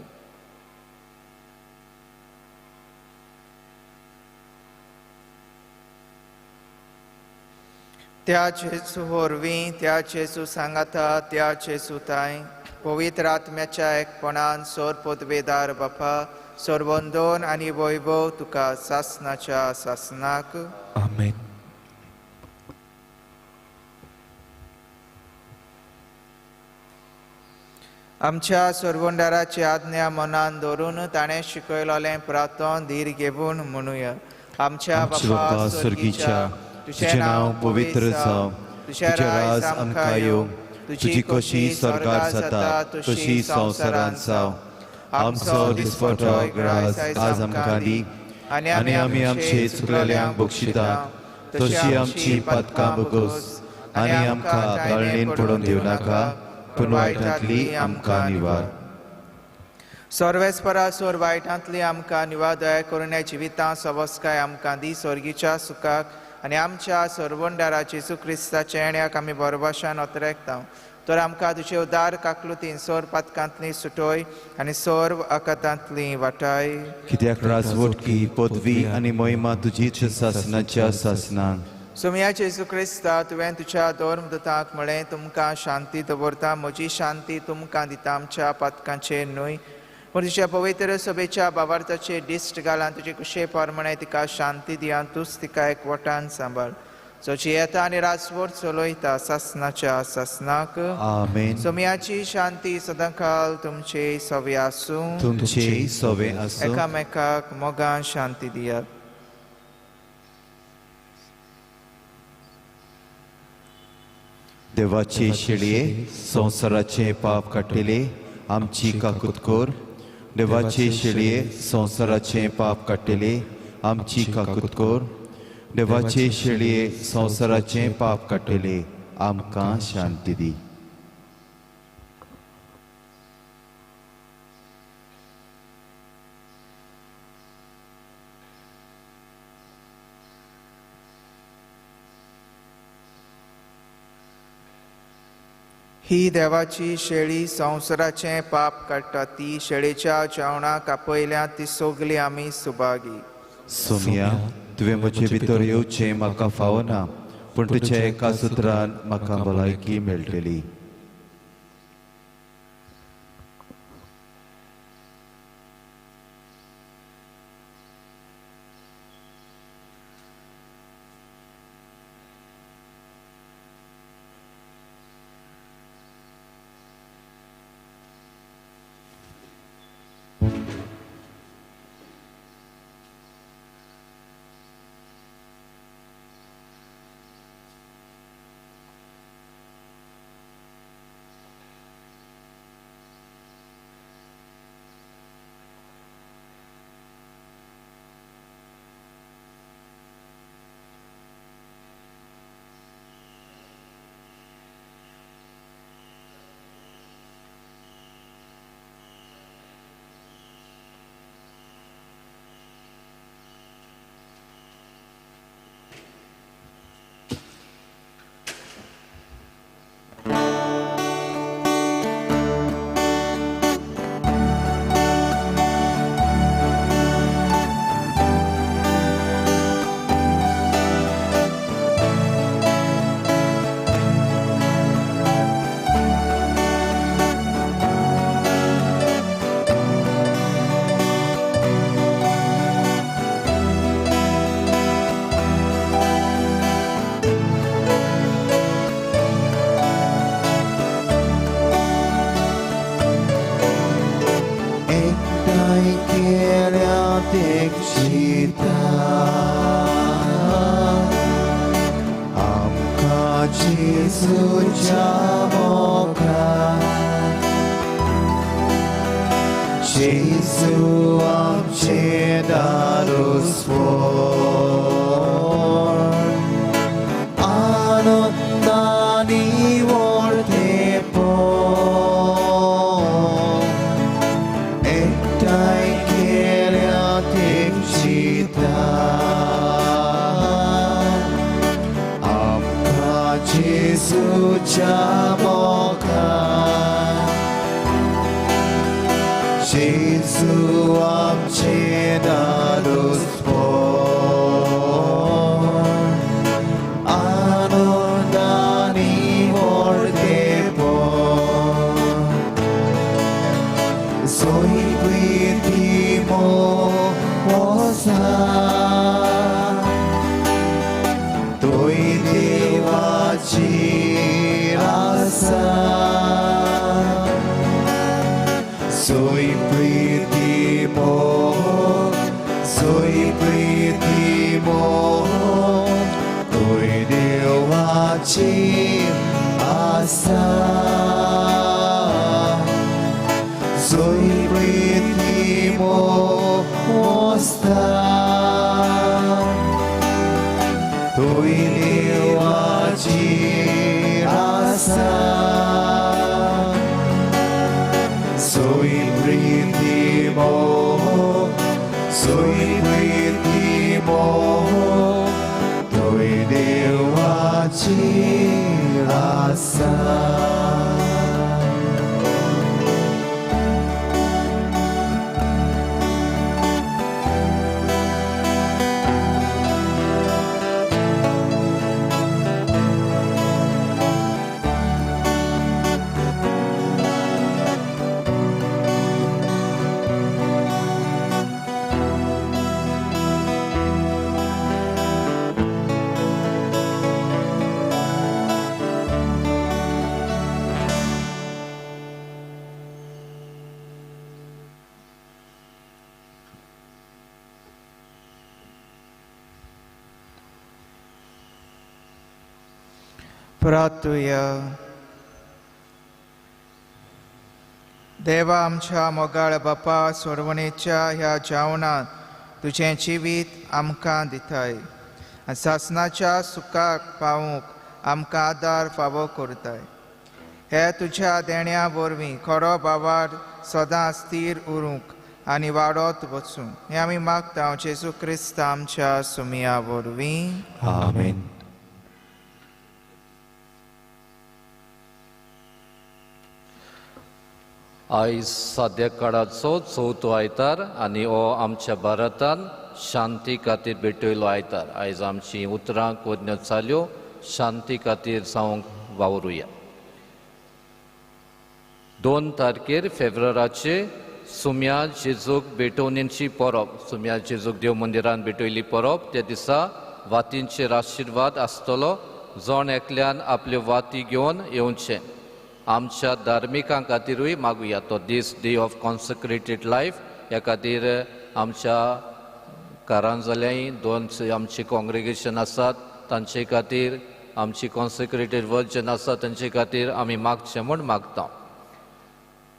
त्या जेजू वरवीं, त्या जेजू सांगाता, त्या जेजू ताय पवित्र आत्म्याच्या एकपणान सोर पदवेदार बापा, सर्वंदोन आनी वैभव तुका सासनाच्या सासनाक. आमेन. आमच्या सोरवंडाराची आज्ञा मनान दवरून ताणें शिकयलोलें प्रार्थन धीर घेवन म्हणुया. आमच्या बापा स्वर्गीच्या, तुजें नांव पवित्र जावं, तुजें राज आमकां येवं, तुजी कशी स्वर्गार जाता तशी संवसारांत जावं. आमचो दिसपटो ग्रास आज आमकां दी आनी आमी आमचे चुकलेल्यांक बक्षिता तशी आमची पातकां बगोस आनी आमकां ताळणेन पडून दिवं नाका, पूण वायटांतली आमकां निवार. सर्वेस्परा सोर वायटांतली आमकां निवार, दया करून जिवितां सवस्काय आमकां दी. स्वर्गीच्या सुखाक आनी आमच्या सर्वंडारा जेजू क्रिस्ताच्या येण्याक आमी बरोबाशान अतरेकता. तर आमकां तुजे उदार काकलुतीन सोर पातकांतली सुटोय आनी सर्व आकातांतली वाटाय. कित्याक राजवटकी पदवी आनी महिमा तुजीच सासनाच्या सासनाक. सोमया जेजू क्रिस्ता, तुवें तुज्या धर्मदूतांक म्हळें, तुमकां शांती दवरता, म्हजी शांती तुमकां दिता, आमच्या पातकांचेर न्हय पूण तुज्या पवित्र सभेच्या बावार्थाचेर दिश्ट घालान तुजे कुशे प्रमाणे तिका शांती दी आनी तूंच तिका एकवटान सांबाळ. जो येता आनी राजवट चलयता सासनाच्या सासनाक. आमेन. सोमयाची शांती सदांकाल तुमचे सवे आसूं. तुमचे सवे आसूं. एकामेकाक मोगान शांती दियात. देवाचे शेळये संवसाराचे पाप काडटले आमची काकूत कर. देवाचे शेळये संवसाराचे पाप काडटले आमची काकूत कर. देवाचे शेळये संवसाराचे पाप काडटले आमकां शांती दी. ही देवाची शेळी संवसाराचें पाप काडटा, ती शेळेच्या जेवणाक आपयल्या ती सगली आमी सुभागी. सोमया, तुवें म्हजे भितर येवचें म्हाका फावना, पूण तुज्या एका सुत्रान म्हाका भलायकी मेळटली. सोय प्रीती मोग, सोय प्रीती मोग, थंय देवाची आसा. सोय प्रीती मोग आसता, थंय देवाची आसा. सोय प्रीती मोग, सोय प्रीती मोग, थंय देवाची आसा. प्रार्थुया. देवा आमच्या मोगाळ बापा, सोडवणेच्या ह्या जेवणांत तुजें जिवीत आमकां दिताय आनी सासणाच्या सुखाक पावूंक आमकां आदार फावो करताय. हे तुज्या देण्या वरवीं खरो बावार सदां स्थीर उरूंक आनी वाडत वचूं हें आमी मागता जेजू क्रिस्त आमच्या सुमया वरवीं. आमेन. आयज साद्या काळाचो चवथो आयतार आनी हो आमच्या भारतान शांती खातीर भेटयलो आयतार. आयज आमची उतरां कोज्ञो चाल्यो शांती खातीर जावंक वावरुया. 2 तारखेर फेब्रुवाराचे सुम्या जेजूक भेटवणेची परब, सुम्या जेजूक देव मंदिरान भेटयली परब. त्या दिसा वातींचेर आशिर्वाद आसतलो. जण एकल्यान आपल्यो वाती घेवन येवचें. आमच्या धार्मिकां खातीरूय मागुया. तो दीस डे ऑफ कॉन्सेक्रेटेड लायफ ह्या खातीर आमच्या कारांजल्याय 2 आमचे कॉंग्रेगेशन आसात तांचे खातीर, आमची कॉन्सेक्रेटेड वर्जन आसा तांचे खातीर आमी मागचें म्हूण मागता.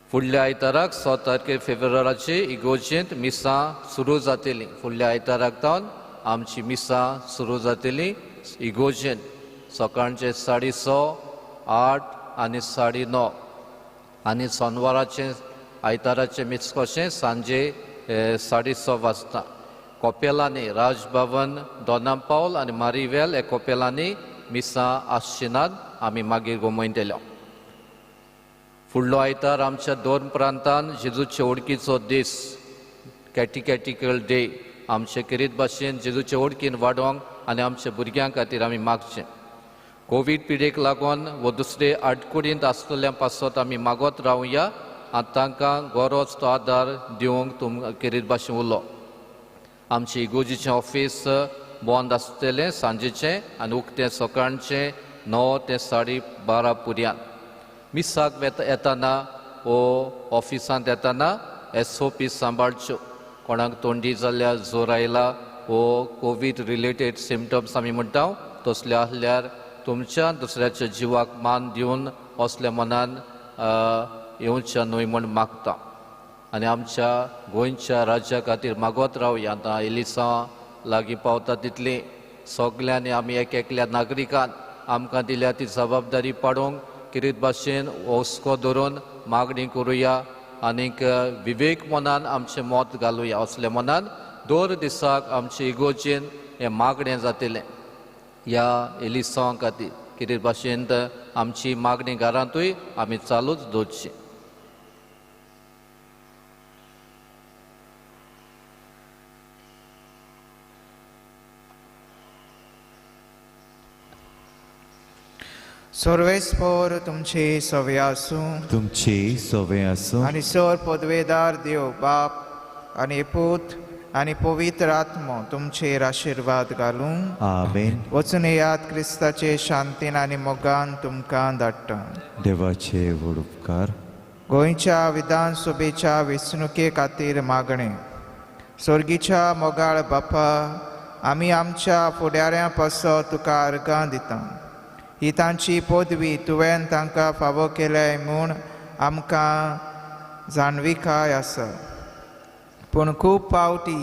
फुडल्या आयताराक 6 तारखेर फेब्रुवाराचे इगोर्जेंत मिसां सुरू जातली. फुडल्या आयताराक तावन आमची मिसां सुरू जातली इगोर्जेंत सकाळचे 6:30, 8 आनी 9:30 आनी सोनवाराचें आयताराचें मीस कशें सांजे 6:30 वाजता. कोपेलांनी राजभवन दोनापावल आनी मारिवेल ह्या कोपेलांनी मिसां आसचीनात, आमी मागीर गोमयतले. फुडलो आयतार आमच्या 2 प्रांतान जेजूचे ओडकीचो दीस, कॅटिकॅटिकल डे. आमचे खेरीत भाशेन जेजूचे ओडकीन वाडोवंक आनी आमच्या भुरग्यां खातीर आमी मागचें. कोवीड पिडेक लागून वो दुसरे आडकुडींत आसतल्या पासत आमी मागत रावया आनी तांकां गरज तो आदार दिवंक तुमकां खेरीत भाशेन उरलो. आमचें इगोर्जेचें ऑफीस बंद आसतलें सांजेचें आनी उक्तें सकाळचें 9 ते 12:30 पर्यंत. मिसाक येतना वो ऑफिसांत येतना SOP सांबाळच्यो. कोणाक तोंडी जाल्यार जोर आयला वो कोवीड रिलेटेड सिमटम्स आमी म्हणटा तसले आसल्यार तुमच्या दुसऱ्याच्या जिवाक मान दिवन असल्या मनान येवच्या न्हय म्हूण मागता. आनी आमच्या गोंयच्या राज्या खातीर मागत रावया. आतां एलिसांव लागीं पावता तितली सगल्यांनी आमी एक एकल्या नागरिकान आमकां दिल्या ती जबाबदारी पाडोवंक किरीत भाशेन हुस्को धरून मागणी करुया आनीक विवेक मनान आमचें मत घालुया. असल्या मनान दर दिसाक आमचे इगोर्जेन हें मागणें जातलें ह्या एलिसांव खातीर. कितें भाशेन आमची मागणी घरांतूय आमी चालूच दवरची. सर्वेस्पोर तुमचे सवे आसूं, तुमचे सवे आसूं. आनी सर पदवेदार देव बाप आनी पूत आनी पवित्र आत्मो तुमचेर आशिर्वाद घालूं. आमेन. वचून येयात क्रिस्ताचे शांतीन आनी मोगान तुमकां धाडटा. देवाचे व्हड उपकार. गोंयच्या विधानसभेच्या वेंचणुके खातीर मागणें. सोर्गीच्या मोगाळ बापा, आमी आमच्या फुडाऱ्यां पासत तुका अर्गां दिता. ही तांची पदवी तुवें तांकां फावो केल्या म्हूण आमकां जाणविकाय आसा, पूण खूब फावटी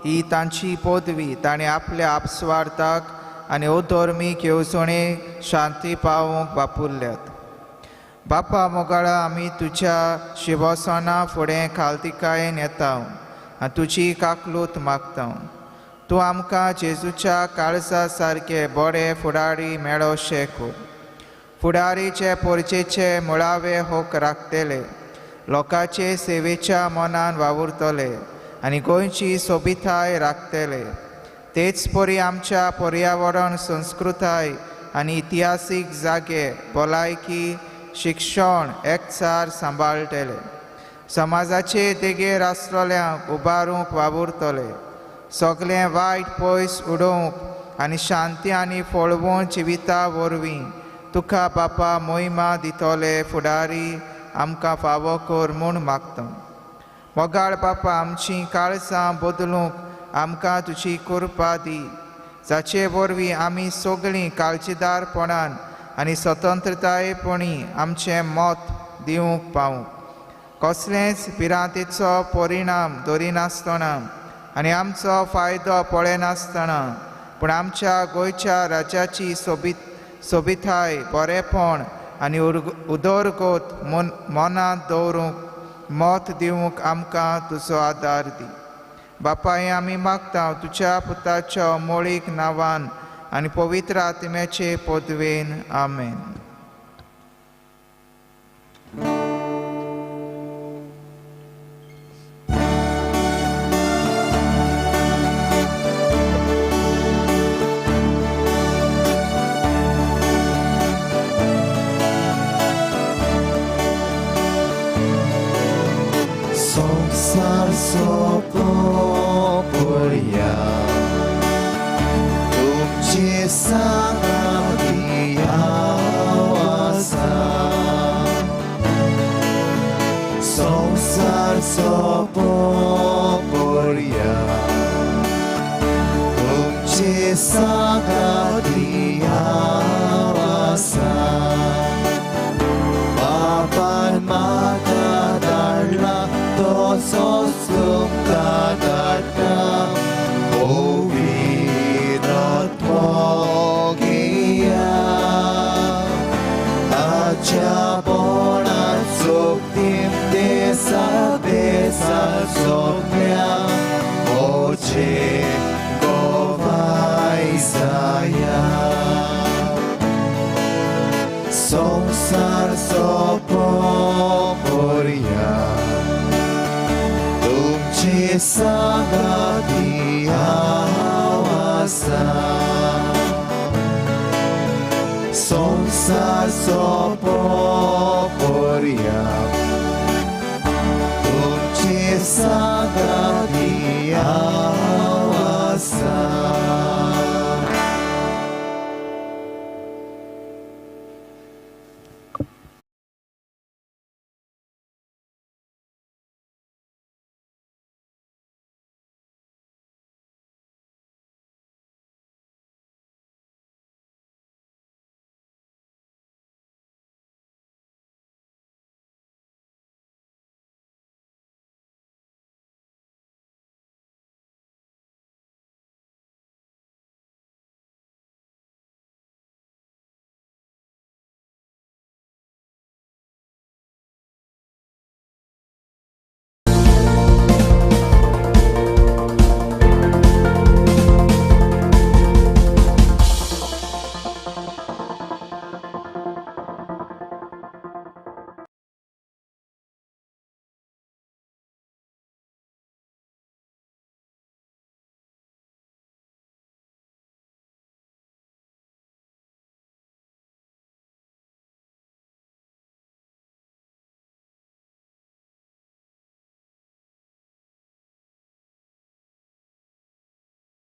ही तांची पदवी ताणें आपल्या आपस्वार्थाक आनी अधर्मीक येवजणे शांती पावोवंक वापरल्यात. बापा मोगाळा, आमी तुज्या शिवसना फुडें खालतिकायेन येता आनी तुजी काकलूत मागता. तूं आमकां जेजूच्या काळजा सारके बरे फुडारी मेळोशे कर. फुडारीचे पोरचेचे मुळावे हक राखतले, लोकांचे सेवेच्या मनान वावुरतले आनी गोंयची सोबिताय राखतले. तेच परी आमच्या पर्यावरण, संस्कृताय आनी इतिहासीक जागे, भलायकी, शिक्षण एकचार सांबाळटले. समाजाचे देगेर आसलेल्यांक उबारूंक वावुरतले. सगळें वायट पयस उडोवंक आनी शांती आनी फळवण जिविता वरवीं तुका बापा मोहिमा दितले फुडारी आमकां फावो कर म्हूण मागता. मोगाळ बापा, आमचीं काळजां बदलूंक आमकां तुजी कृपा दी, जाचे वरवीं आमी सगळीं काळजीदारपणान आनी स्वतंत्रतायेपणी आमचें मत दिवंक पावूंक, कसलेंच भिरांतेचो परिणाम दरिनासतना आनी आमचो फायदो पळयनासतना, पूण आमच्या गोंयच्या राज्याची सोबिताय, बरेपण आनी उदरगत मनांत दवरूंक मत दिवंक आमकां तुजो आदार दी. बापा, हें आमी मागता तुज्या पुताच्या मोळीक नांवान आनी पवित्र आत्म्याचे पदवेन. आमेन. संसार सोंपो पळया, तुमचे सांगाती हांव आसा. संसार सोंपो पळया, तुमचे सांगाती हांव आसा. बापान म्हाका धाडला तसोच तुमकां धाडटा, पवित्र आत्मो घेया. ताच्या बोणान सोगतीं देसा देसा सोगल्या, म्हजे गोवाय जाया. संसार सोंपो पळया, तुमचे सांगाती हांव आसा. संसार सोंपो पळया,